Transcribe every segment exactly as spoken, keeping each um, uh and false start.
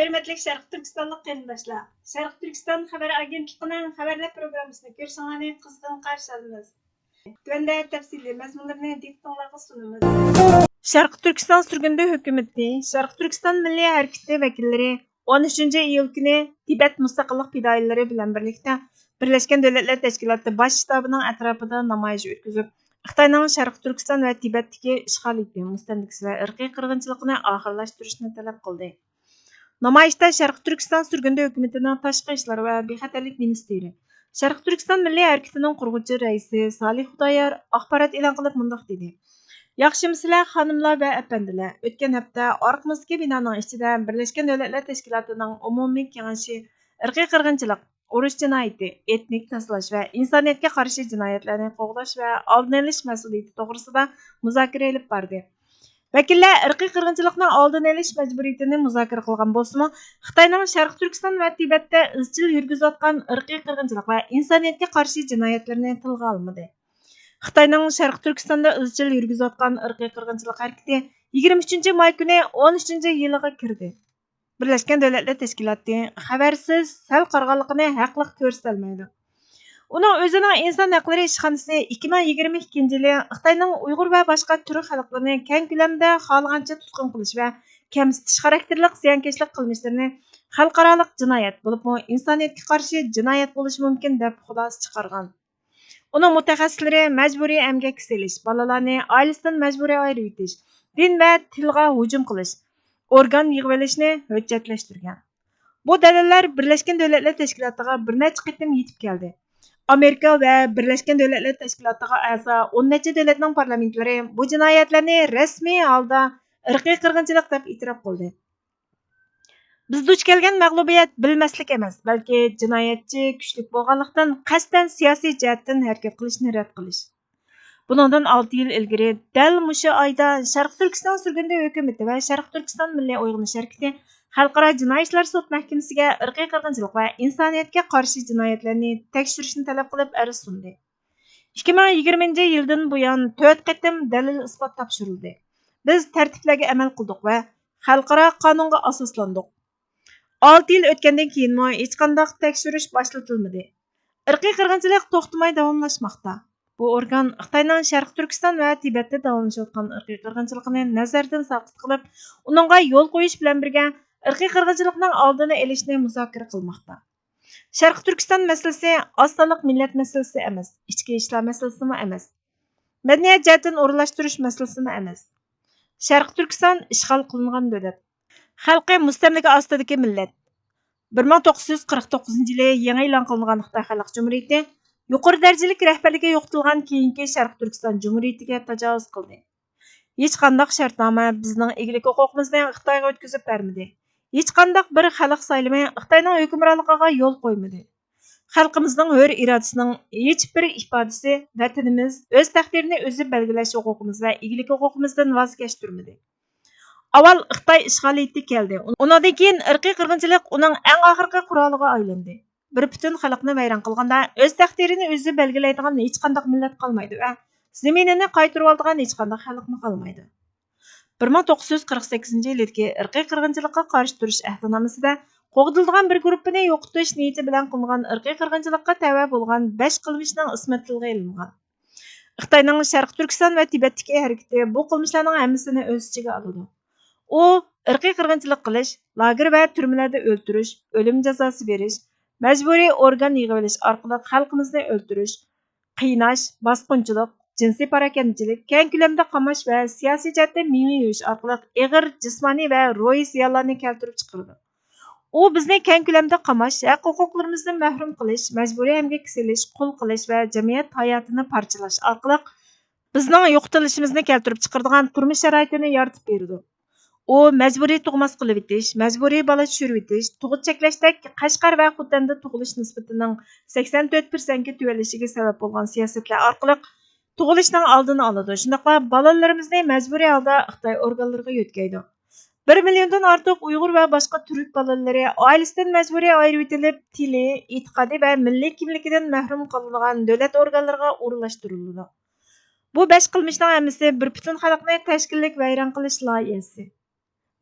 ھۆرمەتلىك شەرقىي تۈركىستانلىق قېرىنداشلار، شەرقىي تۈركىستان خەۋەر ئاگېنتلىقىنىڭ خەۋەرلەر پروگراممىسىنى كۆرۈشۈڭلارنى قىزغىن قارشى ئالىمىز. تۆۋەندە تەپسىلىي مەزمۇنلىرىنى دىققىتىڭلارغا سۇنىمىز. شەرقىي تۈركىستان سۈرگۈندە ھۆكۈمىتى، شەرقىي تۈركىستان مىللىي ھەرىكىتى ۋەكىللىرى ئون ئۈچىنچى ئىيۇل كۈنى تىبەت مۇستەقىللىق پىدائىيلىرى بىلەن بىرلىكتە بىرلەشكەن دۆلەتلەر تەشكىلاتى باش شتابىنىڭ ئەتراپىدا نامايىش ئۆتكۈزۈپ، خىتاينىڭ شەرقىي تۈركىستان ۋە تىبەتتىكى ئىشغالىيىتى، مۇستەملىكىسى ۋە ئىرقىي قىرغىنچىلىقىنى ئاخىرلاشتۇرۇشنى تەلەپ قىلدى. نامايىشتا شەرقىي تۈركىستان سۈرگۈندە ھۆكۈمىتىنىڭ تاشقى ئىشلار ۋە بىخەتەرلىك مىنىستىرى، شەرقىي تۈركىستان مىللىي ھەرىكىتىنىڭ قۇرغۇچى رەئىسى سالىھ خۇدايار ئاخبارات ئېلان قىلىپ مۇنداق دېدى: ياخشىمۇسىلەر خانىملار ۋە ئەپەندىلەر؟ ئۆتكەن ھەپتە ئارقىمىزدىكى بىنانىڭ ئىچىدە بىرلەشكەن دۆلەتلەر تەشكىلاتىنىڭ ئومۇمىي كېڭىشى ئىرقىي قىرغىنچىلىق، ئۇرۇش جىنايىتى، ئېتنىك تازىلاش ۋە ئىنسانىيەتكە قارشى جىنايەتلەرنى قوغداش ۋە ئالدىنى ئېلىش مەسئۇلىيىتى توغرىسىدا مۇزاكىرە ئېلىپ باردى. ۋەكىللەر ئىرقىي قىرغىنچىلىقنىڭ ئالدىنى ئېلىش مەجبۇرىيىتىنى مۇزاكىرە قىلغان بولسىمۇ، خىتاينىڭ شەرقىي تۈركىستان ۋە تىبەتتە ئىزچىل يۈرگۈزۈۋاتقان ئىرقىي قىرغىنچىلىق ۋە ئىنسانىيەتكە قارشى جىنايەتلىرىنى تىلغا ئالمىدى. خىتاينىڭ شەرقىي تۈركىستاندا ئىزچىل يۈرگۈزۈۋاتقان ئىرقىي قىرغىنچىلىق ھەرىكىتى يىگىرمە ئۈچىنچى ماي كۈنى ئون ئۈچىنچى يىلىغا كىردى. بىرلەشكەن دۆلەتلەر تەشكىلاتى خەۋەرسىز، سەل قارىغانلىقىنى ھەقلىق كۆرسىتەلمەيدۇ. ئۇنىڭ ئۆزىنىڭ ئىنسان ھەقلىرى ئىشخانىسى ئىككى مىڭ يىگىرمە ئىككىنچى يىلى خىتاينىڭ ئۇيغۇر ۋە باشقا تۈرك خەلقلىرىنى كەڭ كۆلەمدە خالىغانچە تۇتقۇن قىلىش ۋە كەمسىتىش خاراكتېرلىك زىيانكەشلىك قىلمىشلىرىنى خەلقئارالىق جىنايەت، بولۇپمۇ ئىنسانىيەتكە قارشى جىنايەت بولۇشى مۇمكىن، دەپ خۇلاسە چىقارغان. ئۇنىڭ مۇتەخەسسىسلىرى مەجبۇرىي ئەمگەككە سېلىش، بالىلارنى ئائىلىسىدىن مەجبۇرىي ئايرىۋېتىش، دىن ۋە تىلغا ھۇجۇم قىلىش، ئورگان يىغىۋېلىشنى ھۆججەتلەشتۈرگەن. بۇ دەلىللەر بىرلەشكەن دۆلەتلەر تەشكىلاتىغا بىر نەچچە قېتىم يېتىپ كەلدى. ئامېرىكا ۋە بىرلەشكەن دۆلەتلەر تەشكىلاتىغا ئەزا ئون نەچچە دۆلەتنىڭ پارلامېنتلىرى بۇ جىنايەتلەرنى رەسمىي ھالدا ئىرقىي قىرغىنچىلىق دەپ ئېتىراپ قىلدى. بىز دۇچ كەلگەن مەغلۇبىيەت بىلمەسلىك ئەمەس، بەلكى جىنايەتچى كۈچلۈك بولغانلىقتىن، قەستەن سىياسىي جەھەتتىن ھەرىكەت قىلىشنى رەت قىلىش. بۇنىڭدىن ئالتە يىل ئىلگىرى، دەل مۇشۇ ئايدا شەرقىي تۈركىستان سۈرگۈندە ھۆكۈمىتى ۋە شەرقىي تۈركىستان مىللىي ئويغىنىش ھەرىكىتى خەلقئارا جىنايى ئىشلار سوت مەھكىمىسىگە ئىرقىي قىرغىنچىلىق ۋە ئىنسانىيەتكە قارشى جىنايەتلەرنى تەكشۈرۈشنى تەلەپ قىلىپ ئەرز سۇندى. ئىككى مىڭ يىگىرمىنچى يىلدىن بۇيان تۆت قېتىم دەلىل-ئىسپات تاپشۇرۇلدى. بىز تەرتىپلەرگە ئەمەل قىلدۇق ۋە خەلقئارا قانۇنغا ئاساسلاندۇق. ئالتە يىل ئۆتكەندىن كېيىنمۇ ھېچقانداق تەكشۈرۈش باشلىتىلمىدى. ئىرقىي قىرغىنچىلىق توختىماي داۋاملاشماقتا. بۇ ئورگان خىتاينىڭ شەرقىي تۈركىستان ۋە تىبەتتە داۋاملىشىۋاتقان ئىرقىي قىرغىنچىلىقىنى نەزەردىن ساقىت قىلىپ، ئۇنىڭغا يول قويۇش بىلەن بىرگە، ئىرقىي قىرغىنچىلىقنىڭ ئالدىنى ئېلىشنى مۇزاكىرە قىلماقتا. شەرقىي تۈركىستان مەسىلىسى ئاز سانلىق مىللەت مەسىلىسى ئەمەس، ئىچكى ئىشلار مەسىلىسىمۇ ئەمەس، مەدەنىيەت جەھەتتىن ئورۇنلاشتۇرۇش مەسىلىسىمۇ ئەمەس. شەرقىي تۈركىستان ئىشغال قىلىنغان دۆلەت. خەلقى مۇستەملىكە ئاستىدىكى مىللەت. بىر مىڭ توققۇز يۈز قىرىق توققۇزىنچى يىلى يېڭى ئېلان قىلىنغان خىتاي خەلق جۇمھۇرىيىتى يۇقىرى دەرىجىلىك رەھبەرلىكى يوقىتىلغان كېيىنكى شەرقىي تۈركىستان جۇمھۇرىيىتىگە تاجاۋۇز قىلدى. ھېچقانداق شەرتنامە بىزنىڭ ئىگىلىك ھوقۇقىمىزنى خىتايغا ئۆتكۈزۈپ بەرمىدى. ھېچقانداق بىر خەلق سايلىمى خىتاينىڭ ھۆكۈمرانلىقىغا يول قويمىدى. خەلقىمىزنىڭ ھۆر ئىرادىسىنىڭ ھېچبىر ئىپادىسى ۋەتىنىمىز ئۆز تەقدىرىنى ئۆزى بەلگىلەش ھوقۇقىمىز ۋە ئىگىلىك ھوقۇقىمىزدىن ۋاز كەچتۈرمىدى. ئاۋۋال خىتاي ئىشغالىيىتى كەلدى. ئۇنىڭدىن كېيىن ئىرقىي قىرغىنچىلىق ئۇنىڭ ئەڭ ئاخىرقى قورالىغا ئايلاندى. بىر پۈتۈن خەلقنى ۋەيران قىلغاندا، ئۆز تەقدىرىنى ئۆزى بەلگىلەيدىغان ھېچقانداق مىللەت قالمايدۇ ۋە زېمىنىنى قايتۇرۇۋالىدىغان ھېچقانداق خەلقمۇ قالمايدۇ. بىر مىڭ توققۇز يۈز قىرىق سەككىزىنچى يىلدىكى ئىرقىي قىرغىنچىلىققا قارشى تۇرۇش ئەھدىنامىسىدە قوغدىلىدىغان بىر گۇرۇپپىنى يوقىتىش نىيىتى بىلەن قىلىنغان ئىرقىي قىرغىنچىلىققا تەۋە بولغان بەش قىلمىشنىڭ ئىسمى تىلغا ئېلىنغان. خىتاينىڭ شەرقىي تۈركىستان ۋە تىبەتتىكى ھەرىكىتى بۇ قىلمىشلارنىڭ ھەممىسىنى ئۆز ئىچىگە ئالىدۇ. ئۇ ئىرقىي قىرغىنچىلىق قىلىش، لاگېر ۋە تۈرمىلەردە ئۆلتۈرۈش، ئۆلۈم جازاسى بېرىش، مەجبۇرىي ئورگان يىغىۋېلىش ئارقىلىق خەلقىمىزنى ئۆلتۈرۈش، قىيناش، باسقۇنچىلىق، جىنسىي پاراكەندىچىلىك، كەڭ كۆلەمدە قاماش ۋە سىياسىي جەھەتتە مېڭە يۇيۇش ئارقىلىق ئېغىر جىسمانىي ۋە روھىي زىيانلارنى كەلتۈرۈپ چىقىرىدۇ. ئۇ بىزنى كەڭ كۆلەمدە قاماش، ھەق-ھوقۇقلىرىمىزدىن مەھرۇم قىلىش، مەجبۇرىي ئەمگەككە سېلىش، قۇل قىلىش ۋە جەمئىيەت ھاياتىنى پارچىلاش ئارقىلىق بىزنىڭ يوقىتىلىشىمىزنى كەلتۈرۈپ چىقىرىدىغان تۇرمۇش شارائىتىنى يارىتىپ بېرىدۇ. ئۇ مەجبۇرىي تۇغماس قىلىۋېتىش، مەجبۇرىي بالا چۈشۈرۈۋېتىش، تۇغۇت چەكلەشتەك قەشقەر ۋە خوتەندە تۇغۇلۇش نىسبىتىنىڭ سەكسەن تۆت پىرسەنتكە تۆۋەنلىشىگە سەۋەب بولغان سىياسەتلەر ئارقىلىق تۇغۇلۇشنىڭ ئالدىنى ئالىدۇ، شۇنداقلا بالىلىرىمىزنى مەجبۇرىي ھالدا خىتاي ئورگانلىرىغا يۆتكەيدۇ. بىر مىليوندىن ئارتۇق ئۇيغۇر ۋە باشقا تۈرك بالىلىرى ئائىلىسىدىن مەجبۇرىي ئايرىۋېتىلىپ، تىلى، ئېتىقادى ۋە مىللىي كىملىكىدىن مەھرۇم قىلىنغان دۆلەت ئورگانلىرىغا ئورۇنلاشتۇرۇلىدۇ. بۇ بەش قىلمىشنىڭ ھەممىسى بىر پۈتۈن خەلقنى تەشكىللىك ۋەيران قىلىش لايىھەسى.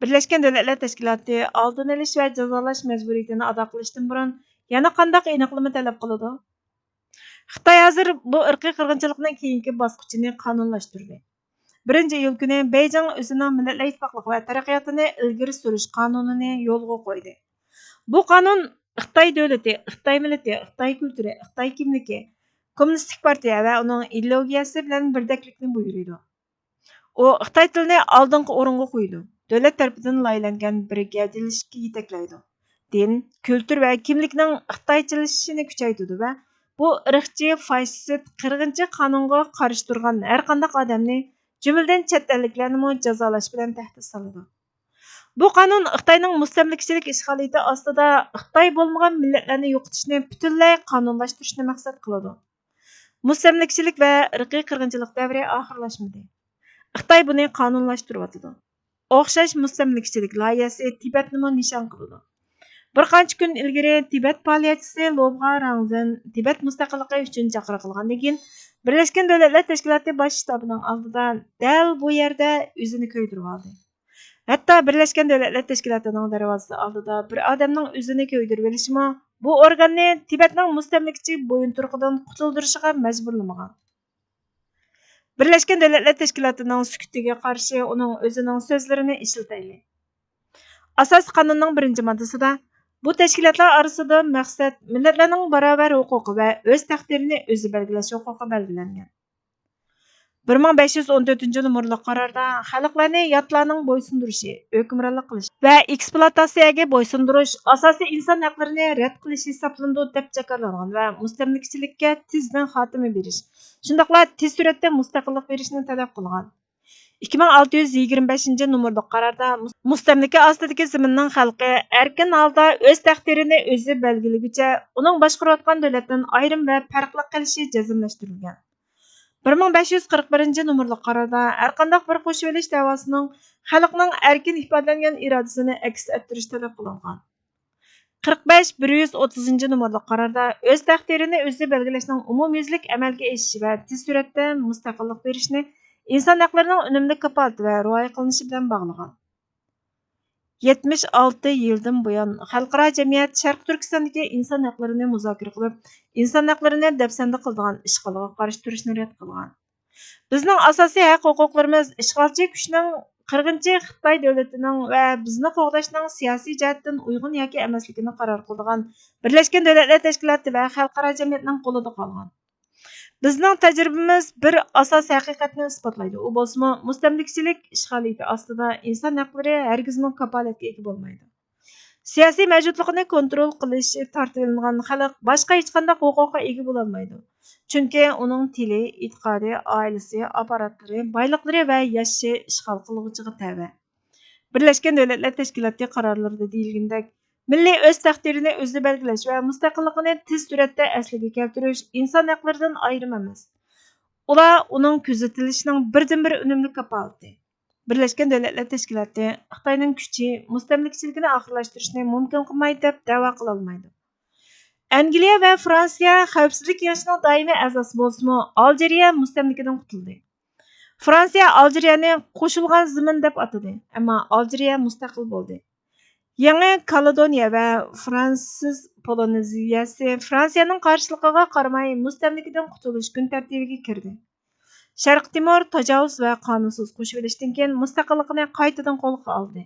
بىرلەشكەن دۆلەتلەر تەشكىلاتى ئالدىنى ئېلىش ۋە جازالاش مەجبۇرىيىتىنى ئادا قىلىشتىن بۇرۇن يەنە قانداق ئېنىقلىما تەلەپ قىلىدۇ؟ خىتاي ھازىر بۇ ئىرقىي قىرغىنچىلىقنىڭ كېيىنكى باسقۇچىنى قانۇنلاشتۇردى. بىرىنچى ئىيۇل كۈنى بېيجىڭ ئۆزىنىڭ مىللەتلەر ئىتتىپاقلىقى ۋە تەرەققىياتىنى ئىلگىرى سۈرۈش قانۇنىنى يولغا قويدى. بۇ قانۇن خىتاي دۆلىتى، خىتاي مىللىتى، خىتاي كۈلتۈرى، خىتاي كىملىكى، كوممۇنىستىك پارتىيە ۋە ئۇنىڭ ئىدېئولوگىيەسى بىلەن بىردەكلىكنى بۇيرۇيدۇ. ئۇ خىتاي تىلىنى ئالدىنقى ئورۇنغا قويىدۇ. دۆلەت تەرىپىدىن لايىھەلەنگەن بىر گەۋدىلىشىشكە يېتەكلەيدۇ. دىن، كۈلتۈر ۋە كىملىكنىڭ خىتايچىلىشىشىنى كۈچەيتىدۇ ۋە بۇ ئىرقچى، فاشىست، قىرغىنچى قانۇنغا قارشى تۇرغان ھەرقانداق ئادەمنى، جۈملىدىن چەت ئەللىكلەرنىمۇ جازالاش بىلەن تەھدىت سالىدۇ. بۇ قانۇن خىتاينىڭ مۇستەملىكىچىلىك ئىشغالىيىتى ئاستىدا خىتاي بولمىغان مىللەتلەرنى يوقىتىشنى پۈتۈنلەي قانۇنلاشتۇرۇشنى مەقسەت قىلىدۇ. مۇستەملىكىچىلىك ۋە ئىرقىي قىرغىنچىلىق دەۋرى ئاخىرلاشمىدى. خىتاي بۇنى قانۇنلاشتۇرۇۋاتىدۇ. ئوخشاش مۇستەملىكىچىلىك لايىھەسى تىبەتنىمۇ نىشان قىلىدۇ. بىر قانچە كۈن ئىلگىرى تىبەت پائالىيەتچىسى لوبغا رەڭزېن تىبەت مۇستەقىللىقى ئۈچۈن چاقىرىق قىلغاندىن كېيىن، بىرلەشكەن دۆلەتلەر تەشكىلاتى باش شتابىنىڭ ئالدىدا دەل بۇ يەردە ئۆزىنى كۆيدۈرۈۋالدى. ھەتتا بىرلەشكەن دۆلەتلەر تەشكىلاتىنىڭ دەرۋازىسى ئالدىدا بىر ئادەمنىڭ ئۆزىنى كۆيدۈرۈۋېلىشىمۇ بۇ ئورگاننى تىبەتنىڭ مۇستەملىكىچى بويۇنتۇرۇقىدىن قۇتۇلدۇرۇشىغا مەجبۇرلىمىغان. بىرلەشكەن دۆلەتلەر تەشكىلاتىنىڭ سۈكۈتىگە قارشى ئۇنىڭ ئۆزىنىڭ سۆزلىرىنى ئىشلىتەيلى. ئاساسىي قانۇننىڭ بىرىنچى ماددىسىدا بۇ تەشكىلاتلار ئارىسىدا مەقسەت مىللەتلەرنىڭ باراۋەر ھوقۇقى ۋە ئۆز تەقدىرىنى ئۆزى بەلگىلەش ھوقۇقى بەلگىلەنگەن. بىر مىڭ بەش يۈز ئون تۆتىنچى نومۇرلۇق قاراردا خەلقلەرنى ياتلارنىڭ بويسۇندۇرۇشى، ھۆكۈمرانلىق قىلىش ۋە ئېكسپلۇئاتاتسىيەگە بويسۇندۇرۇش ئاساسىي ئىنسان ھەقلىرىنى رەت قىلىش ھېسابلىنىدۇ، دەپ جاكارلانغان ۋە مۇستەملىكىچىلىككە تېزدىن خاتىمە بېرىش، شۇنداقلا تېز سۈرئەتتە مۇستەقىللىق بېرىشنى تەلەپ قىلغان. ئىككى مىڭ ئالتە يۈز يىگىرمە بەشىنچى نومۇرلۇق قاراردا مۇس-، مۇستەملىكە ئاستىدىكى زېمىننىڭ خەلقى ئەركىن ھالدا ئۆز تەقدىرىنى ئۆزى بەلگىلىگۈچە، ئۇنىڭ باشقۇرۇۋاتقان دۆلەتتىن ئايرىم ۋە پەرقلىق قېلىشى جەزملەشتۈرۈلگەن. بىر مىڭ بەش يۈز قىرىق بىرىنچى نومۇرلۇق قاراردا ھەرقانداق بىر قوشۇۋېلىش دەۋاسىنىڭ خەلقنىڭ ئەركىن ئىپادىلەنگەن ئىرادىسىنى ئەكس ئەتتۈرۈش تەلەپ قىلىنغان. قىرىق بەش، بىر يۈز ئوتتۇزىنچى نومۇرلۇق قاراردا ئۆز تەقدىرىنى ئۆزى بەلگىلەشنىڭ ئومۇميۈزلۈك ئەمەلگە ئېشىشى ۋە تېز سۈرئەتتە مۇستەقىللىق بېرىشنى ئىنسان ھەقلىرىنىڭ ئۈنۈملۈك كاپالىتى ۋە رىئايە قىلىنىشى بىلەن باغلىغان. يەتمىش ئالتە يىلدىن بۇيان، خەلقئارا جەمئىيەت شەرقىي تۈركىستاندىكى ئىنسان ھەقلىرىنى مۇزاكىرە قىلىپ، ئىنسان ھەقلىرىنى دەپسەندە قىلىدىغان ئىشغالغا قارشى تۇرۇشنى رەت قىلغان. بىزنىڭ ئاساسىي ھەق-ھوقۇقلىرىمىز ئىشغالچى كۈچنىڭ، قىرغىنچى خىتاي دۆلىتىنىڭ ۋە بىزنى قوغداشنىڭ سىياسىي جەھەتتىن ئۇيغۇن ياكى ئەمەسلىكىنى قارار قىلىدىغان بىرلەشكەن دۆلەتلەر تەشكىلاتى ۋە خەلقئارا جەمئىيەتنىڭ قولىدا قالغان. بىزنىڭ تەجرىبىمىز بىر ئاساسىي ھەقىقەتنى ئىسپاتلايدۇ، ئۇ بولسىمۇ مۇستەملىكىچىلىك ئىشغالىيىتى ئاستىدا ئىنسان ھەقلىرى ھەرگىزمۇ كاپالەتكە ئىگە بولمايدۇ. سىياسىي مەۋجۇتلۇقىنى كونترول قىلىشى تارتىۋېلىنغان خەلق باشقا ھېچقانداق ھوقۇققا ئىگە بولالمايدۇ. چۈنكى ئۇنىڭ تىلى، ئېتىقادى، ئائىلىسى، ئاپپاراتلىرى، بايلىقلىرى ۋە ياشىشى ئىشغال قىلغۇچىغا تەۋە. بىرلەشكەن دۆلەتلەر تەشكىلاتى قارارلىرىدا دېيىلگىنىدەك، مىللىي ئۆز تەقدىرىنى ئۆزى بەلگىلەش ۋە مۇستەقىللىقىنى تېز سۈرئەتتە ئەسلىگە كەلتۈرۈش ئىنسان ھەقلىرىدىن ئايرىم ئەمەس. ئۇلار ئۇنىڭ كۆزىتىلىشىنىڭ بىردىنبىر ئۈنۈملۈك كاپالىتى. بىرلەشكەن دۆلەتلەر تەشكىلاتى خىتاينىڭ كۈچى مۇستەملىكىچىلىكىنى ئاخىرلاشتۇرۇشنى مۇمكىن قىلمايدۇ دەپ دەۋا قىلالمايدۇ. ئەنگلىيە ۋە فرانسىيە خەۋپسىزلىك كېڭىشىنىڭ دائىمىي ئەزاسى بولسىمۇ، ئالجىرىيە مۇستەملىكىدىن قۇتۇلدى. فرانسىيە ئالجىرىيەنى قوشۇلغان زېمىن دەپ ئاتىدى، ئەمما ئالجىرىيە مۇستەقىل بولدى. يېڭى كالېدونىيە ۋە فرانسىز پولىنېزىيەسى فرانسىيەنىڭ قارشىلىقىغا قارىماي مۇستەملىكىدىن قۇتۇلۇش كۈن تەرتىپىگە كىردى. شەرقىي تىمور تاجاۋۇز ۋە قانۇنسىز قوشۇۋېلىشتىن كېيىن مۇستەقىللىقىنى قايتىدىن قولغا ئالدى.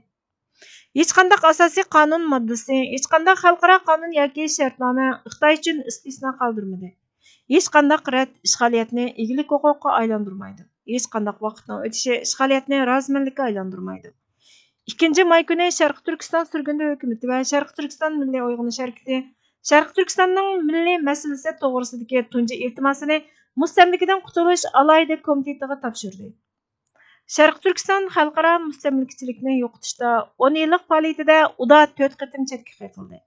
ھېچقانداق ئاساسىي قانۇن ماددىسى، ھېچقانداق خەلقئارا قانۇن ياكى شەرتنامە خىتاي ئۈچۈن ئىستىسنا قالدۇرمىدى. ھېچقانداق رەت ئىشغالىيەتنى ئىگىلىك ھوقۇقىغا ئايلاندۇرمايدۇ. ھېچقانداق ۋاقىتنىڭ ئۆتۈشى ئىشغالىيەتنى رازىمەنلىككە ئايلاندۇرمايدۇ. ئىككىنچى ماي كۈنى شەرقىي تۈركىستان سۈرگۈندە ھۆكۈمىتى ۋە شەرقىي تۈركىستان مىللىي ئويغىنىش ھەرىكىتى شەرقىي تۈركىستاننىڭ مىللىي مەسىلىسى توغرىسىدىكى تۇنجى ئىلتىماسىنى مۇستەملىكىدىن قۇتۇلۇش ئالاھىدە كومىتېتىغا تاپشۇردى. شەرقىي تۈركىستان خەلقئارا مۇستەملىكىچىلىكنى يوقىتىشتا ئون يىللىق پائالىيىتىدە ئۇدا تۆت قېتىم چەتكە قېقىلدى.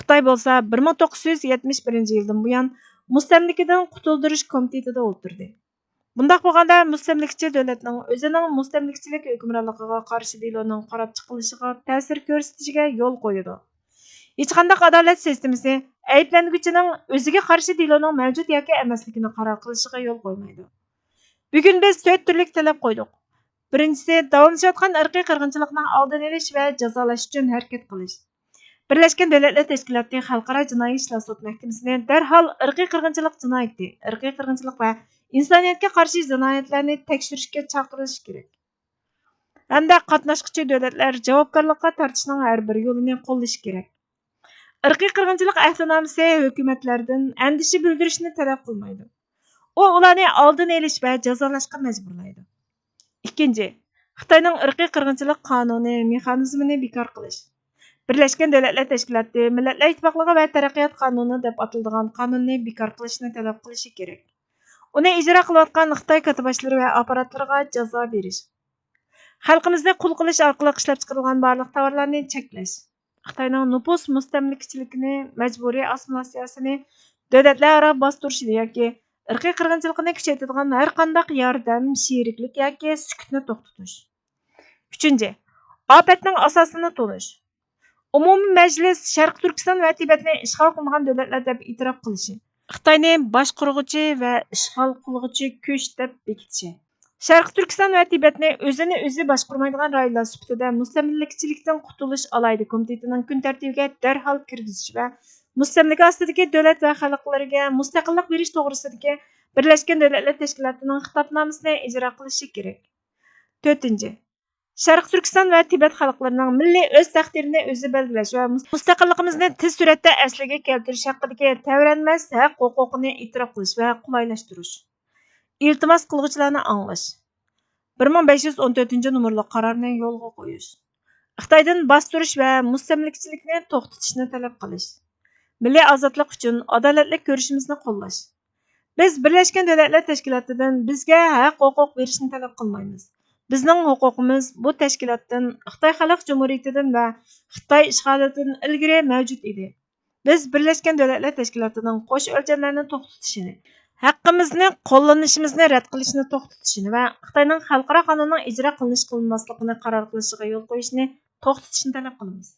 خىتاي بولسا بىر مىڭ توققۇز يۈز يەتمىش بىرىنچى يىلدىن بۇيان مۇستەملىكىدىن قۇتۇلدۇرۇش كومىتېتىدا ئولتۇردى. بۇنداق بولغاندا، مۇستەملىكىچى دۆلەتنىڭ ئۆزىنىڭ مۇستەملىكىچىلىك ھۆكۈمرانلىقىغا قارشى دېلونىڭ قاراپ چىقىلىشىغا تەسىر كۆرسىتىشىگە يول قويىدۇ. ھېچقانداق ئادالەت سىستېمىسى ئەيىبلەنگۈچىنىڭ ئۆزىگە قارشى دېلونىڭ مەۋجۇت ياكى ئەمەسلىكىنى قارار قىلىشىغا يول قويمايدۇ. بۈگۈن بىز تۆت تۈرلۈك تەلەپ قويدۇق. بىرىنچىسى، داۋاملىشىۋاتقان ئىرقىي قىرغىنچىلىقنىڭ ئالدىنى ئېلىش ۋە جازالاش ئۈچۈن ھەرىكەت قىلىش. بىرلەشكەن دۆلەتلەر تەشكىلاتى خەلقئارا جىنايى ئىشلار سوت مەھكىمىسىنى دەرھال ئىرقىي قىرغىنچىلىق جىنايىتى، ئىرقىي قىرغىنچىلىق ۋە ئىنسانىيەتكە قارشى جىنايەتلەرنى تەكشۈرۈشكە چاقىرىشى كېرەك. ھەمدە قاتناشقۇچى دۆلەتلەر جاۋابكارلىققا تارتىشنىڭ ھەر بىر يولىنى قوللىشى كېرەك. ئىرقىي قىرغىنچىلىق ئەھدىنامىسى ھۆكۈمەتلەردىن ئەندىشە بىلدۈرۈشنى تەلەپ قىلمايدۇ. ئۇ ئۇلارنى ئالدىنى ئېلىش ۋە جازالاشقا مەجبۇرلايدۇ. ئىككىنچى، خىتاينىڭ ئىرقىي قىرغىنچىلىق قانۇنى مېخانىزمىنى بىكار قىلىش. بىرلەشكەن دۆلەتلەر تەشكىلاتى مىللەتلەر ئىتتىپاقلىقى ۋە تەرەققىيات قانۇنى دەپ ئاتىلىدىغان قانۇننى بىكار قىلىشنى تەلەپ قىلىشى كېرەك. ئۇنى ئىجرا قىلىۋاتقان خىتاي كاتتىباشلىرى ۋە ئاپپاراتلىرىغا جازا بېرىش. خەلقىمىزنى قۇل قىلىش ئارقىلىق ئىشلەپچىقىرىلغان بارلىق تاۋارلارنى چەكلەش. خىتاينىڭ نوپۇس مۇستەملىكىچىلىكىنى، مەجبۇرىي ئاسسىمىلياتسىيەسىنى، دۆلەتلەر ئارا باستۇرۇشنى ياكى ئىرقىي قىرغىنچىلىقنى كۈچەيتىدىغان ھەر قانداق ياردەم، شېرىكلىك ياكى سۈكۈتنى توختىتىش. ئۈچىنچى، ئاپەتنىڭ ئاساسىنى تونۇش. ئومۇمىي مەجلىس شەرقىي تۈركىستان ۋە تىبەتنى ئىشغال قىلمىغان دۆلەتلەر دەپ ئېتىراپ قىلىشى. خىتاينى باشقۇرغۇچى ۋە ئىشغال قىلغۇچى كۈچ دەپ بېكىتىشى. شەرقىي تۈركىستان ۋە تىبەتنى ئۆزىنى ئۆزى باشقۇرمايدىغان رايونلار سۈپىتىدە مۇستەملىكىچىلىكتىن قۇتۇلۇش ئالاھىدە كومىتېتىنىڭ كۈن تەرتىپىگە دەرھال كىرگۈزۈش ۋە مۇستەملىكە ئاستىدىكى دۆلەت ۋە خەلقلىرىگە مۇستەقىللىق بېرىش توغرىسىدىكى بىرلەشكەن دۆلەتلەر تەشكىلاتىنىڭ خىتابنامىسىنى ئىجرا قىلىشى كېرەك. تۆتىنچى، شەرقىي تۈركىستان ۋە تىبەت خەلقلىرىنىڭ مىللىي ئۆز تەقدىرىنى ئۆزى بەلگىلەش ۋە مۇس-، مۇستەقىللىقىمىزنى تېز سۈرئەتتە ئەسلىگە كەلتۈرۈش ھەققىدىكى تەۋرەنمەس ھەق ھوقۇقىنى ئېتىراپ قىلىش ۋە قولايلاشتۇرۇش. ئىلتىماس قىلغۇچىلارنى ئاڭلاش. بىر مىڭ بەش يۈز ئون تۆتىنچى نومۇرلۇق قارارنى يولغا قويۇش. خىتايدىن باستۇرۇش ۋە مۇستەملىكىچىلىكنى توختىتىشنى تەلەپ قىلىش. مىللىي ئازادلىق ئۈچۈن ئادالەتلىك كۈرىشىمىزنى قوللاش. بىز بىرلەشكەن دۆلەتلەر تەشكىلاتىدىن بىزگە ھەق ھوقۇق بېرىشنى تەلەپ قىلمايمىز. بىزنىڭ ھوقۇقىمىز بۇ تەشكىلاتتىن، خىتاي خەلق جۇمھۇرىيىتىدىن ۋە خىتاي ئىشغالىيىتىدىن ئىلگىرى مەۋجۇت ئىدى. بىز بىرلەشكەن دۆلەتلەر تەشكىلاتىنىڭ قوش ئۆلچەملەرنى توختىتىشىنى، ھەققىمىزنى قوللىنىشىمىزنى رەت قىلىشنى توختىتىشىنى ۋە خىتاينىڭ خەلقئارا قانۇننىڭ ئىجرا قىلىنىش قىلىنماسلىقىنى قارار قىلىشىغا يول قويۇشىنى توختىتىشنى تەلەپ قىلىمىز.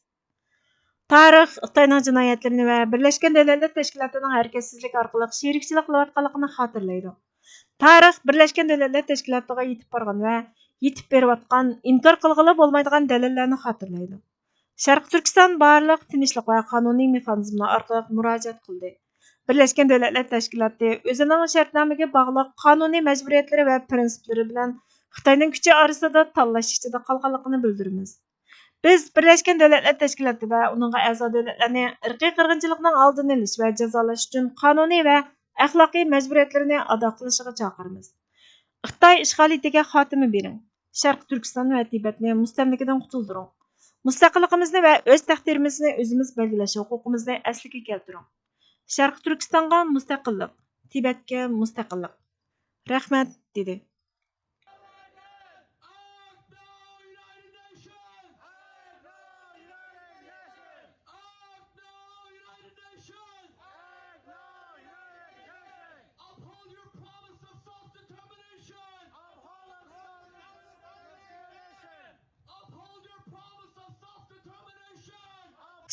تارىخ خىتاينىڭ جىنايەتلىرىنى ۋە بىرلەشكەن دۆلەتلەر تەشكىلاتىنىڭ ھەرىكەتسىزلىك ئارقىلىق شېرىكچىلىك قىلىۋاتقانلىقىنى خاتىرىلەيدۇ. تارىخ بىرلەشكەن دۆلەتلەر تەشكىلاتىغا يېتىپ بارغان ۋە يېتىپ بېرىۋاتقان ئىنكار قىلغىلى بولمايدىغان دەلىللەرنى خاتىرىلەيدۇ. شەرقىي تۈركىستان بارلىق تىنچلىق ۋە قانۇنىي مېخانىزملار ئارقىلىق مۇراجىئەت قىلدى. بىرلەشكەن دۆلەتلەر تەشكىلاتى ئۆزىنىڭ شەرتنامىگە باغلىق قانۇنىي مەجبۇرىيەتلىرى ۋە پىرىنسىپلىرى بىلەن خىتاينىڭ كۈچى ئارىسىدا تاللاش ئىچىدە قالغانلىقىنى بىلدۈرىمىز. بىز بىرلەشكەن دۆلەتلەر تەشكىلاتى ۋە ئۇنىڭغا ئەزا دۆلەتلەرنى ئىرقىي قىرغىنچىلىقنىڭ ئالدىنى ئېلىش ۋە جازالاش ئۈچۈن قانۇنىي ۋە ئەخلاقىي مەجبۇرىيەتلىرىنى ئادا قىلىشىغا چاقىرىمىز. خىتاي ئىشغالىيىتىگە خاتىمە بېرىڭ. شەرقىي تۈركىستان ۋە تىبەتنى مۇستەملىكىدىن قۇتۇلدۇرۇڭ. مۇستەقىللىقىمىزنى ۋە ئۆز تەقدىرىمىزنى ئۆزىمىز بەلگىلەش ھوقۇقىمىزنى ئەسلىگە كەلتۈرۈڭ. شەرقىي تۈركىستانغا مۇستەقىللىق، تىبەتكە مۇستەقىللىق. رەھمەت، دېدى.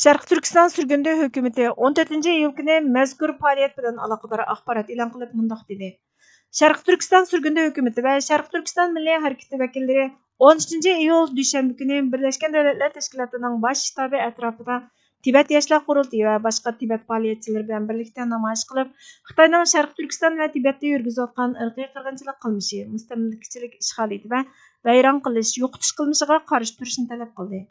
شەرقىي تۈركىستان سۈرگۈندە ھۆكۈمىتى ئون تۆتىنچى ئىيۇل كۈنى مەزكۇر پائالىيەت بىلەن ئالاقىدار ئاخبارات ئېلان قىلىپ مۇنداق دېدى: شەرقىي تۈركىستان سۈرگۈندە ھۆكۈمىتى ۋە شەرقىي تۈركىستان مىللىي ھەرىكىتى ۋەكىللىرى ئون ئۈچىنچى ئىيۇل دۈشەنبە كۈنى بىرلەشكەن دۆلەتلەر تەشكىلاتىنىڭ باش شتابى ئەتراپىدا تىبەت ياشلار قۇرۇلتىيى ۋە باشقا تىبەت پائالىيەتچىلىرى بىلەن بىرلىكتە نامايىش قىلىپ، خىتاينىڭ شەرقىي تۈركىستان ۋە تىبەتتە يۈرگۈزۈۋاتقان ئىرقىي قىرغىنچىلىق قىلمىشى، مۇستەملىكىچىلىك ئىشغالىيىتى ۋە ۋەيران قىلىش، يوقىتىش قىلمىشىغا قارشى تۇرۇشنى تەلەپ قىلدى.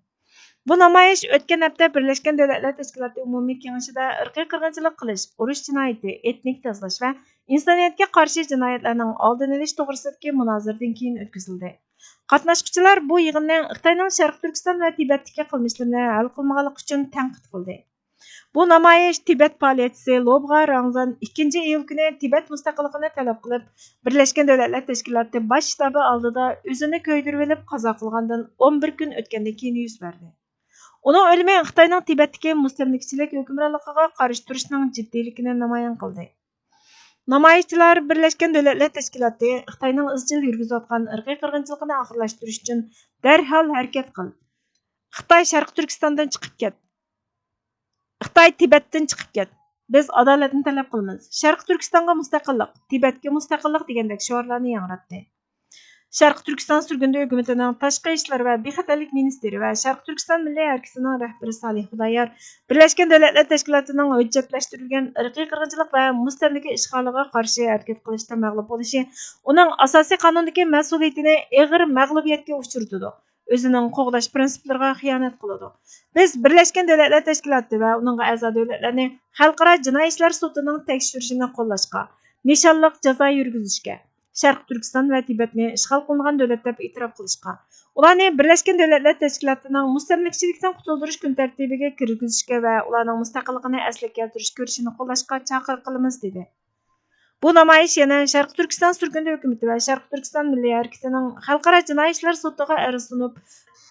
بۇ نامايىش ئۆتكەن ھەپتە بىرلەشكەن دۆلەتلەر تەشكىلاتى ئومۇمىي كېڭىشىدە ئىرقىي قىرغىنچىلىق قىلىش، ئۇرۇش جىنايىتى، ئېتنىك تازىلاش ۋە ئىنسانىيەتكە قارشى جىنايەتلەرنىڭ ئالدىنى ئېلىش توغرىسىدىكى مۇنازىرىدىن كېيىن ئۆتكۈزۈلدى. قاتناشقۇچىلار بۇ يىغىننى خىتاينىڭ شەرقىي تۈركىستان ۋە تىبەتتىكى قىلمىشلىرىنى ھەل قىلمىغانلىقى ئۈچۈن تەنقىد قىلدى. بۇ نامايىش تىبەت پائالىيەتچىسى لوبغا رامزان ئىككىنچى ئىيۇل كۈنى تىبەت مۇستەقىللىقىنى تەلەپ قىلىپ، بىرلەشكەن دۆلەتلەر تەشكىلاتى باش شتابى ئالدىدا ئۆزىنى كۆيدۈرۈۋېلىپ قازا قىلغاندىن ئون بىر كۈن ئۆتكەندىن كېيىن يۈز بەردى. ئۇنىڭ ئۆلۈمى خىتاينىڭ تىبەتتىكى مۇستەملىكىچىلىك ھۆكۈمرانلىقىغا قارشى تۇرۇشىنىڭ جىددىيلىكىنى نامايان قىلدى. نامايىشچىلار بىرلەشكەن دۆلەتلەر تەشكىلاتى خىتاينىڭ ئىزچىل يۈرگۈزۈۋاتقان ئىرقىي قىرغىنچىلىقىنى ئاخىرلاشتۇرۇش ئۈچۈن دەرھال ھەرىكەت قىل. خىتاي شەرقىي تۈركىستاندىن چىقىپ كەت. خىتاي تىبەتتىن چىقىپ كەت. بىز ئادالەتنى تەلەپ قىلىمىز. شەرقىي تۈركىستانغا مۇستەقىللىق، تىبەتكە مۇستەقىللىق دېگەندەك شوئارلارنى ياڭراتتى. شەرقىي تۈركىستان سۈرگۈندە ھۆكۈمىتىنىڭ تاشقى ئىشلار ۋە بىخەتەرلىك مىنىستىرى ۋە شەرقىي تۈركىستان مىللىي ھەرىكىتىنىڭ رەھبىرى سالىھ خۇدايار بىرلەشكەن دۆلەتلەر تەشكىلاتىنىڭ ھۆججەتلەشتۈرۈلگەن ئىرقىي قىرغىنچىلىق ۋە مۇستەملىكە ئىشغالىغا قارشى ھەرىكەت قىلىشتا مەغلۇپ بولۇشى ئۇنىڭ ئاساسىي قانۇندىكى مەسئۇلىيىتىنى ئېغىر مەغلۇبىيەتكە ئۇچرىتىدۇ. ئۆزىنىڭ قوغداش پىرىنسىپلىرىغا خىيانەت قىلىدۇ. بىز بىرلەشكەن دۆلەتلەر تەشكىلاتى ۋە ئۇنىڭغا ئەزا دۆلەتلەرنى خەلقئارا جىنايى ئىشلار سوتىنىڭ تەكشۈرۈشىنى قوللاشقا، نىشانلىق جازا يۈرگۈزۈشكە، شەرقىي تۈركىستان ۋە تىبەتنى ئىشغال قىلىنغان دۆلەت دەپ ئېتىراپ قىلىشقا، ئۇلارنى بىرلەشكەن دۆلەتلەر تەشكىلاتىنىڭ مۇستەملىكىچىلىكتىن قۇتۇلدۇرۇش كۈن تەرتىبىگە كىرگۈزۈشكە ۋە ئۇلارنىڭ مۇستەقىللىقىنى ئەسلىگە كەلتۈرۈش كۈرىشىنى قوللاشقا چاقىرىق قىلىمىز، دېدى. بۇ نامايىش يەنە شەرقىي تۈركىستان سۈرگۈندە ھۆكۈمىتى ۋە شەرقىي تۈركىستان مىللىي ھەرىكىتىنىڭ خەلقئارا جىنايى ئىشلار سوتىغا ئەرز سۇنۇپ،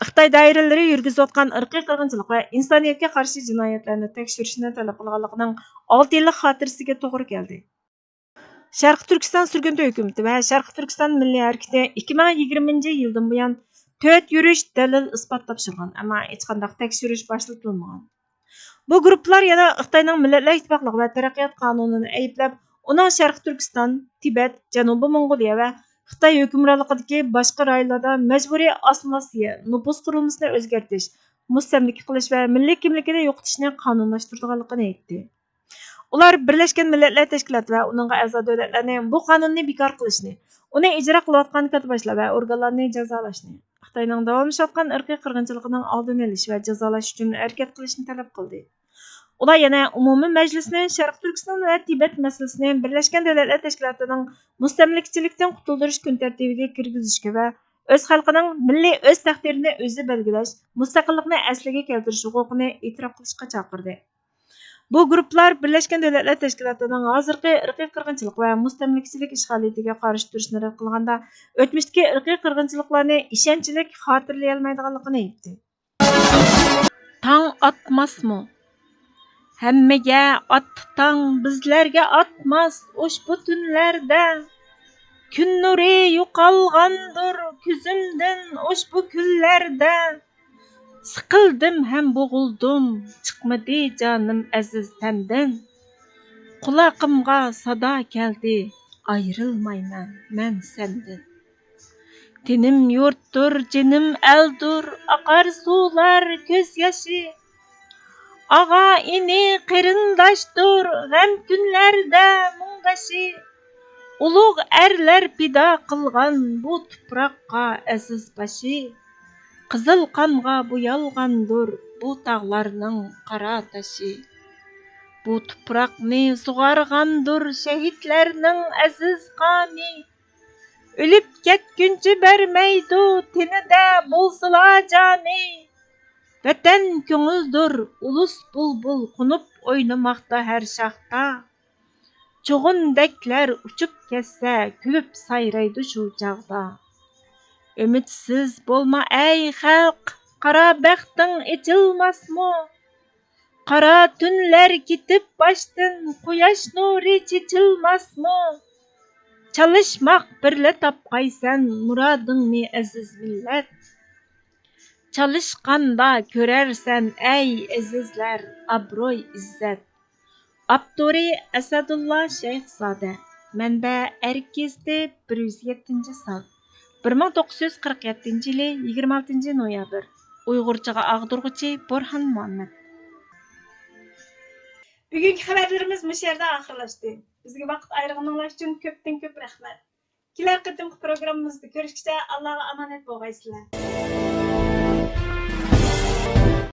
خىتاي دائىرىلىرى يۈرگۈزۈۋاتقان ئىرقىي قىرغىنچىلىق ۋە ئىنسانىيەتكە قارشى جىنايەتلەرنى تەكشۈرۈشنى تەلەپ قىلغانلىقىنىڭ ئالتە يىللىق خاتىرىسىگە توغرا كەلدى. شەرقىي تۈركىستان سۈرگۈندە ھۆكۈمىتى ۋە شەرقىي تۈركىستان مىللىي ھەرىكىتى ئىككى مىڭ يىگىرمىنچى يىلدىن بۇيان تۆت يۈرۈش دەلىل ئىسپات تاپشۇرغان، ئەمما ھېچقانداق تەكشۈرۈش باشلىتىلمىغان. بۇ گۇرۇپپىلار يەنە خىتاينىڭ مىللەتلەر ئىتتىپاقلىقى ۋە تەرەققىيات قانۇنىنى ئەيىبلەپ، ئۇنىڭ شەرقىي تۈركىستان، تىبەت، جەنۇبىي موڭغۇلىيە ۋە خىتاي ھۆكۈمرانلىقىدىكى باشقا رايونلاردا مەجبۇرىي ئاسسىمىلياتسىيە، نوپۇس قۇرۇلمىسىنى ئۆزگەرتىش، مۇستەملىكە قىلىش ۋە مىللىي كىملىكىنى يوقىتىشنى قانۇنلاشتۇرىدىغانلىقىنى ئېيتتى. ئۇلار بىرلەشكەن مىللەتلەر تەشكىلاتى ۋە ئۇنىڭغا ئەزا دۆلەتلەرنى بۇ قانۇننى بىكار قىلىشنى، ئۇنى ئىجرا قىلىۋاتقان كاتتىباشلار ۋە ئورگانلارنى جازالاشنى، خىتاينىڭ داۋاملىشىۋاتقان ئىرقىي قىرغىنچىلىقىنىڭ ئالدىنى ئېلىش ۋە جازالاش ئۈچۈن ھەرىكەت قىلىشنى تەلەپ قىلدى. ئۇلار يەنە ئومۇمىي مەجلىسنى شەرقىي تۈركىستان ۋە تىبەت مەسىلىسىنى بىرلەشكەن دۆلەتلەر تەشكىلاتىنىڭ مۇستەملىكىچىلىكتىن قۇتۇلدۇرۇش كۈن تەرتىبىگە كىرگۈزۈشكە ۋە ئۆز خەلقىنىڭ مىللىي ئۆز تەقدىرىنى ئۆزى بەلگىلەش، مۇستەقىللىقىنى ئەسلىگە كەلتۈرۈش ھوقۇقىنى ئېتىراپ قىلىشقا چاقىردى. بۇ گۇرۇپپىلار بىرلەشكەن دۆلەتلەر تەشكىلاتىنىڭ ھازىرقى ئىرقىي قىرغىنچىلىق ۋە مۇستەملىكىچىلىك ئىشغالىيىتىگە قارشى تۇرۇشنى رەت قىلغاندا، ئۆتمۈشتىكى ئىرقىي قىرغىنچىلىقلارنى ئىشەنچلىك خاتىرىلىيەلمەيدىغانلىقىنى ئېيتتى. تاڭ ئاتماسمۇ؟ ھەممىگە ئاتتى تاڭ، بىزلەرگە ئاتماس ئۇشبۇ تۈنلەردە. كۈن نۇرى يوقالغاندۇر كۆزۈمدىن ئۇشبۇ كۈنلەردە. سىقىلدىم ھەم بوغۇلدۇم، چىقمىدى جانىم ئەزىز تەندىن. قۇلاقىمغا سادا كەلدى، ئايرىلمايمەن مەن سەندىن. تېنىم يۇرتتۇر، جېنىم ئەلدۇر، ئاقار سۇلار كۆز ياشى. ئاغا، ئىنى، قېرىنداشتۇر غەم كۈنلەردە مۇڭداشى. ئۇلۇغ ئەرلەر پىدا قىلغان بۇ تۇپراققا ئەزىز باشى. قىزىل قانغا بويالغاندۇر بۇ تاغلارنىڭ قارا تاشى. بۇ تۇپراقنى سۇغارغاندۇر شەھىدلەرنىڭ ئەزىز قانى. ئۆلۈپ كەتكۈنچە بەرمەيدۇ تېنىدە بولسىلا جانى. ۋەتەن كۆڭۈلدۇر ئۇلۇس بۇلبۇل قونۇپ ئوينىماقتا ھەر شاختا. چوغۇندەكلەر ئۇچۇپ كەتسە كۈلۈپ سايرايدۇ شۇ چاغدا. ئۈمىدسىز بولما ئەي خەلق، قارا بەختىڭ ئېچىلماسمۇ؟ قارا تۈنلەر كېتىپ باشتىن، قۇياش نۇرى چېچىلماسمۇ؟ چالىشماق بىرلا تاپقايسەن مۇرادىڭنى ئەزىز مىللەت. چالىشقاندا كۆرەرسەن ئەي ئەزىزلەر ئابروي ئىززەت. ئاپتورى ئەسەدۇللا شەيخزادە. مەنبە ئەرك گېزىتى، بىر يۈز يەتتىنچى سان. بىر مىڭ توققۇز يۈز قىرىق يەتتىنچى يىلى يىگىرمە ئالتىنچى نويابىر. ئۇيغۇرچىغا ئاغدۇرغۇچى بورھان مۇھەممەد. بۈگۈنكى خەۋەرلىرىمىز مۇشۇ يەردە ئاخىرلاشتى. بىزگە ۋاقىت ئايرىغىنىڭلار ئۈچۈن كۆپتىن كۆپ رەھمەت. كېلەر قېتىمقى پروگراممىمىزدا كۆرۈشكىچە ئاللاغا ئامانەت بولغايسىلەر.